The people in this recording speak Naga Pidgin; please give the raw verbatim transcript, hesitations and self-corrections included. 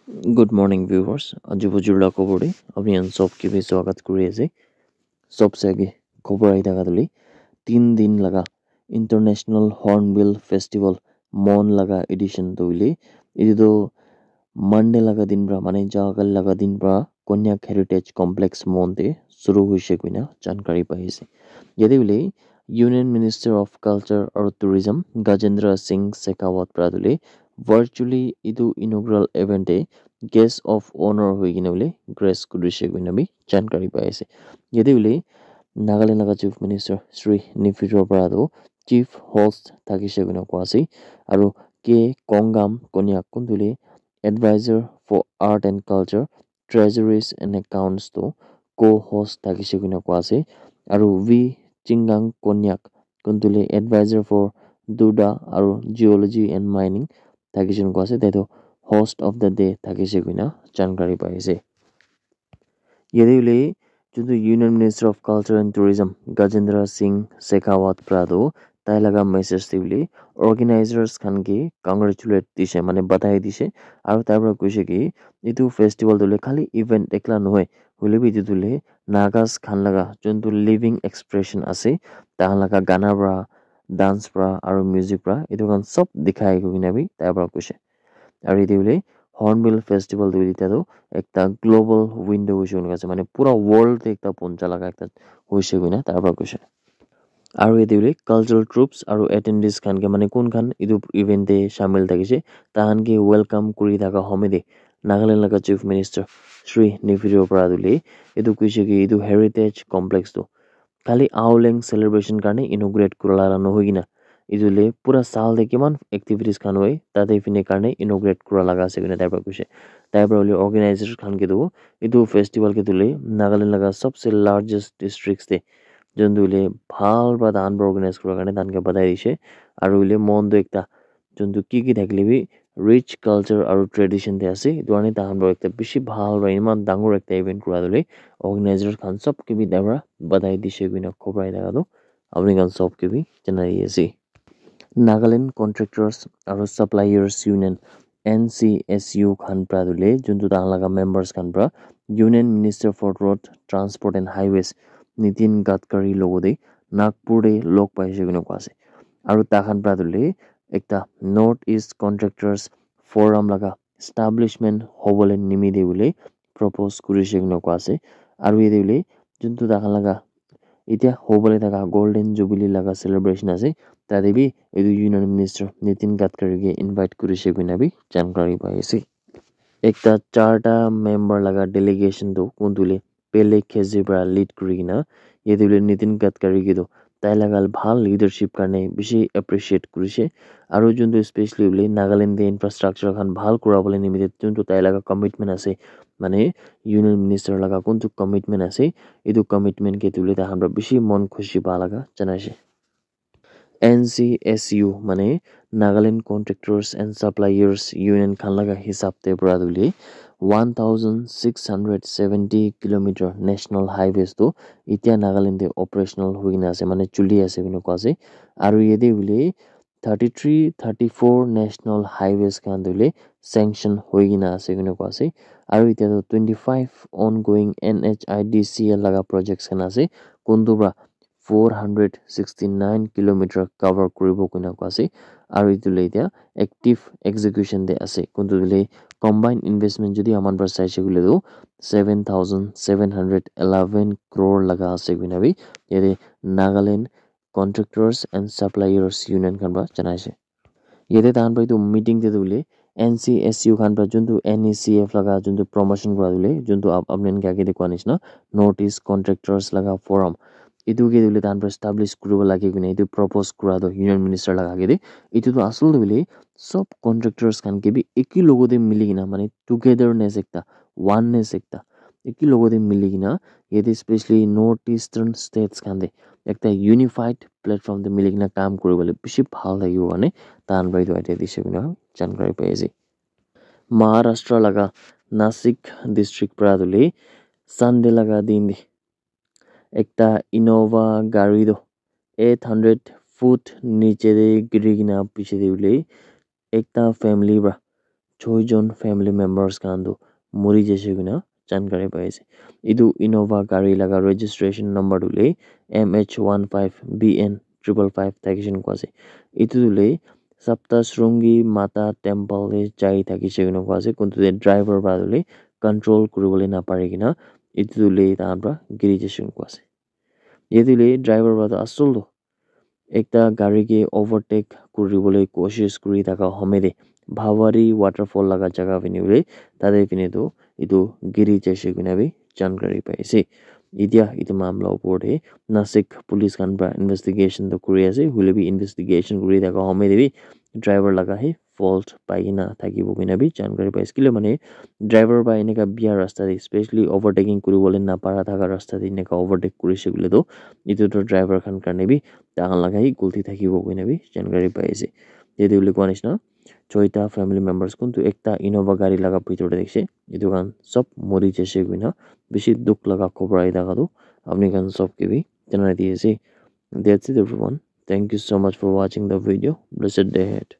Good morning, viewers. Aji bujur la khobor te apni khan sob ke bi swagat kuri ase. Sob se age khobor ahi thaka tu le, tin din laga International Hornbill Festival Mon laga edition tu hoile, etu tu Monday laga din pra, mane jaga kali laga din pra Konyak Heritage Complex Mon te shuru hoise koina jankari pai ase. Yate hoile Union Minister of Culture aru Tourism Gajendra Singh Shekhawat pra tu le virtually etu inaugural event te guest of honor hoi kena hoile grace kurise koina bi jankari pai ase. Yate hoile Nagaland laga Chief Minister Shri Neiphiu Rio para tu chief host thakise koina koa ase, aru K Kongam Konyak kuntu hoile advisor for art and culture, treasuries and accounts tu co-host thakise koina koa ase, aru V Chingang Konyak kuntu hoile advisor for Durda aru geology and mining thakise koina koa ase, tai tu host of the day thakise koina jankari pai ase. Yate hoile juntu Union Minister of Culture and Tourism Gajendra Singh Shekhawat pra tu tai laga message te hoile organizers khan ke congratulate dise, mane badhai dise, aru tai pra koise ki etu festival tu hoile khali event ekla nohoi, hoile bi etu tu hoile Nagas khan laga juntu living expression ase, tai khan laga gana pra, dance pra aru music pra etu khan sob dikhai koina bi tai pra koise. Aru yate hoile Hornbill Festival tu hoile etia tu ekta global window hoise koina ase, mane pura world te ekta poncha laga ekta hoise koina tai pra koise. Aru yate hoile cultural troupes aru attendees khan ke, mane kun khan etu event te shamil thakise, tai khan ke welcome kuri thaka home te Nagaland laga Chief Minister Shri Neiphiu Rio para tu hoile etu koise ki etu heritage complex tu khali Aoleng celebration karne inaugurate kura la nohoi kena, etu le pura saal te kiman activities khan hoi, tate fine karne inaugurate kura laga ase koina tai pra koise. Tai pra hoile organizers khan ke tu etu festival ke tu le Nagaland laga sabse largest districts te juntu le bhal pra tahan pra organize kura karne tahan ke badai dise. Aru hoile mon tu ekta juntu ki ki thakile bi rich culture aru tradition te ase. Etu karne tahan pra ekta bishi bhal pra eman dangor ekta event kura tu le organizers khan sob ke bi tai pra badai dise koina khobor ahi thaka tu apni khan sob ke bi janai di ase. Nagaland Contractors aru Suppliers Union, N C S U khan pra tu le juntu tahan laga members khan pra Union Minister for Road Transport and Highways Nitin Gadkari logo te Nagpur te log paise koina koa ase. Aru takhan pra tu le ekta North East Contractors Forum laga establishment hobole nimite hoile propose kurise koina koa ase. Aru yate hoile juntu takhan laga etia hobole thaka Golden Jubilee laga celebration ase, tate bi etu Union Minister Nitin Gadkari ke invite kurise koina bi jankari pai ase. Ekta charta member laga delegation tu kuntu le Pele Khezi para lead kuri kena yate hoile Nitin Gadkari ke tu tai laga bhal leadership karne bishi appreciate kurise. Aru juntu specially hoile Nagaland te infrastructure khan bhal kura bole nimite juntu tai laga commitment ase, mane Union Minister laga kuntu commitment ase, etu commitment ke tu hoile tahan para bishi mon khushi pa laga janai ase. N C S U mane Nagaland Contractors and Suppliers Union khan laga hisab te para tu hoile one thousand six hundred seventy kilometer national highways tu etia Nagaland te operational hoi kena ase, mane chuli ase koina koa ase. Aru yate hoile thirty three, thirty four national highways khan tu hoile sanction hoi kena ase koina koa ase. Aru etia tu twenty five ongoing N H I D C L laga projects khan ase, kuntu para four hundred sixty nine kilometer cover kuribo koina koa ase. Aru etu le etia active execution te ase. Kuntu tu hoile combined investment jodi aman para saise koile tu seven thousand seven hundred eleven crore laga ase koina bi yate Nagaland Contractors and Suppliers Union khan para janai ase. Yate tahan para etu meeting te tu hoile N C S U khan para juntu N E C F laga juntu promotion kura tu hoile juntu ap- apni khan ke age te koa nishina North East Contractors laga forum, etu ke tu hoile tahan para establish kuribo lage koina etu propose kura tu Union Minister laga age te. Etu tu asol tu hoile sob contractors khan ke bi eki logo te mili kena, mane togetherness ekta, oneness ekta, eki logo te mili kena yate specially North Eastern states khan te ekta unified platform te mili kena kam kuribole bishi bhal thakibo karne tahan para etu idea dise koina jankari pai ase. Maharashtra laga Nasik district para tu hoile Sunday laga din te ekta Innova gari tu eight hundred foot niche te giri kena piche te hoile ekta family para choi jon family members khan tu mori jaise koina jankari pai ase. Etu Innova gari laga registration number tu le M H one five B N triple five thakishe koina koa ase. Etu tu le Sapta Srungi Mata Temple te jai thakishe koina koa ase. Kuntu te driver para tu le control kuribole napari kena etu tu le tahan para giri jaise koina koa ase. Yate le driver para tu asol tu ekta gari ke overtake kuribole koshish kuri thaka home te Bhawari waterfall laga jaga phine hoile tate phine tu etu giri jaise koina bi jankari pai ase. Etia etu mamla opor te Nasik police khan para investigation tu kuri ase, hoile bi investigation kuri thaka home te bi driver laga he fault pai kena thakibo koina bi jankari pai ase. Kile mane driver para eneka bia rasta te specially overtaking kuribole napara thaka rasta te eneka overtake kurishe koile tu etu tu driver khan karne bi tahan laga he galti thakibo koina bi jankari pai ase. Yate hoile koa nishina choita family members kuntu ekta Innova gari laga bitor te thakishe, etu khan sob mori jaise koina bishi dukh laga khobor ahi thaka tu apni khan sob ke bi janai di ase. That's it everyone. Thank you so much for watching the video. Blessed day ahead.